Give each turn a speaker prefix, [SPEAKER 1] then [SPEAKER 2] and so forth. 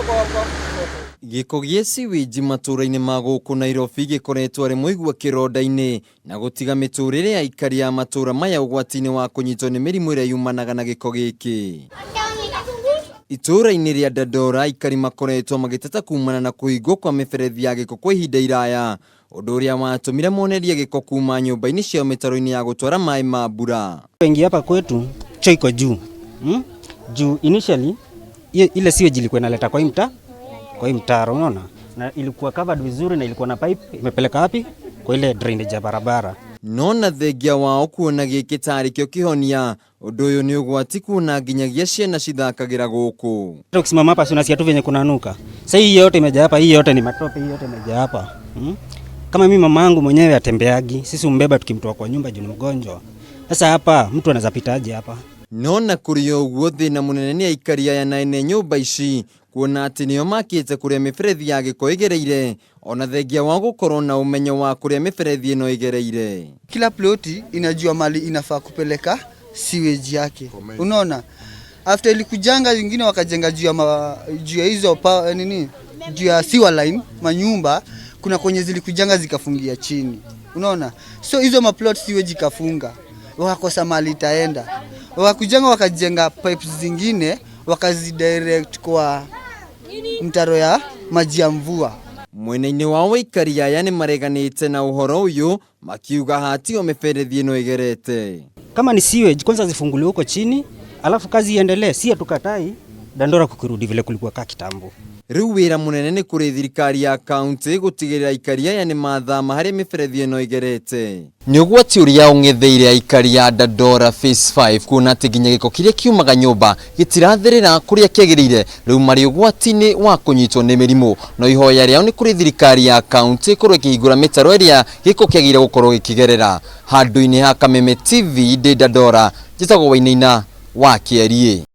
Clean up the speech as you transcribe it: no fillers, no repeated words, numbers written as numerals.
[SPEAKER 1] kwa
[SPEAKER 2] Gĩko gĩa sewage matũũra-inĩ ma gũkũ Nairobi gĩkoretwo arĩ mũigua kĩronda-inĩ na gũtiga mĩtũrĩre ya aikari a matũũra maya ũgwati-inĩ wa kũnyitwo nĩ mĩrimũ ĩrĩa yumanaga na gĩko gĩkĩ. Itũũra-inĩ rĩa Dandora aikari makoretwo magĩteta kumana na kũhingwo kwa mĩberethi ya gĩko kwa ihinda iraya, ũndũ ũrĩa watũmire monerie gĩko kuma nyũmba-inĩ ciao mĩtaro-inĩ ya gũtwara maĩ ma mbura.
[SPEAKER 3] Wengi hapa kwetu choo iko juu, Juu initially ile sewage ilikuwa inaleta kwa hii mtaa, kwa hii mtaro, unaona, na ilikuwa covered vizuri na ilikuwa na pipe imepeleka wapi kwa ile drainage ya barabara.
[SPEAKER 2] No na thengia wao kuona gĩkĩ tarĩ kĩo kĩhonia, ũndũ ũyũ nĩ ũgwati kuona nginyagia ciana cithakagĩra gũkũ.
[SPEAKER 3] Hata ukisimama hapa si unasikia tu venye kunanuka. Sasa hii yote imejaa hapa, hii yote ni matope, hii yote imejaa hapa. Kama mimi mama yangu mwenyewe atembeagi, sisi umbeba tukimtoa kwa nyumba juu ni mgonjwa. Sasa hapa mtu anaweza pitaje hapa?
[SPEAKER 2] No na kũrĩ o ũguo thĩna mũnene nĩ aikari aya na ene nyũmba ici kuona atĩ nĩo makĩte kũrĩa mĩberethi ya gĩko ĩgereire, ona thengia wa gũkorwo na ũmenyo wa kũrĩa mĩberethi ĩno ĩgereire.
[SPEAKER 1] Kila ploti inajua mali inafaa kupeleka sewage yake, unaona. After ilikujanga wengine wakajenga juu ya hizo nini, juu ya sewer line manyumba, kuna kwenye zilikujanga zikafungia chini, unaona. So hizo maplot sewage ikafunga, wakakosa mali itaenda, wakakujanga wakajenga pipes zingine wakazidirect kwa mtaro ya maji ya mvua.
[SPEAKER 2] Mwena-inĩ wa aikari aya nĩ mareganĩte na ũhoro ũyũ makiuga hatio mĩberethi ĩno ĩgerete.
[SPEAKER 3] Kama ni sewage kwanza zifunguliwe huko chini, alafu kazi iendelee, si hatukatai Dandora kukirudi vile kulikuwa ka kitambo.
[SPEAKER 2] Rĩu wĩra mũnene nĩ kũrĩ thirikari ya kaunti gũtigĩrĩra aikari aya nĩ mathama harĩa mĩberethi ĩno ĩgerete. Nĩ ũgwati ũrĩa ũng'etheire aikari a Dandora Phase 5 kuona atĩ nginya gĩko kĩrĩa kiumaga nyũmba gĩtiratherera kũrĩa kĩagĩrĩire, rĩu marĩ ũgwati-inĩ wa kũnyitwo nĩ mĩrimũ. No ihoya rĩao nĩ kũrĩ thirikari ya kaunti ĩkorwo ĩkĩhingũra mĩtaro ĩrĩa gĩko kĩagĩrĩire gũkorwo gĩkĩgerera. Handũ-inĩ ha Kameme TV ndĩ Dandora, njĩtagwo Wainaina wa Kĩeriĩ.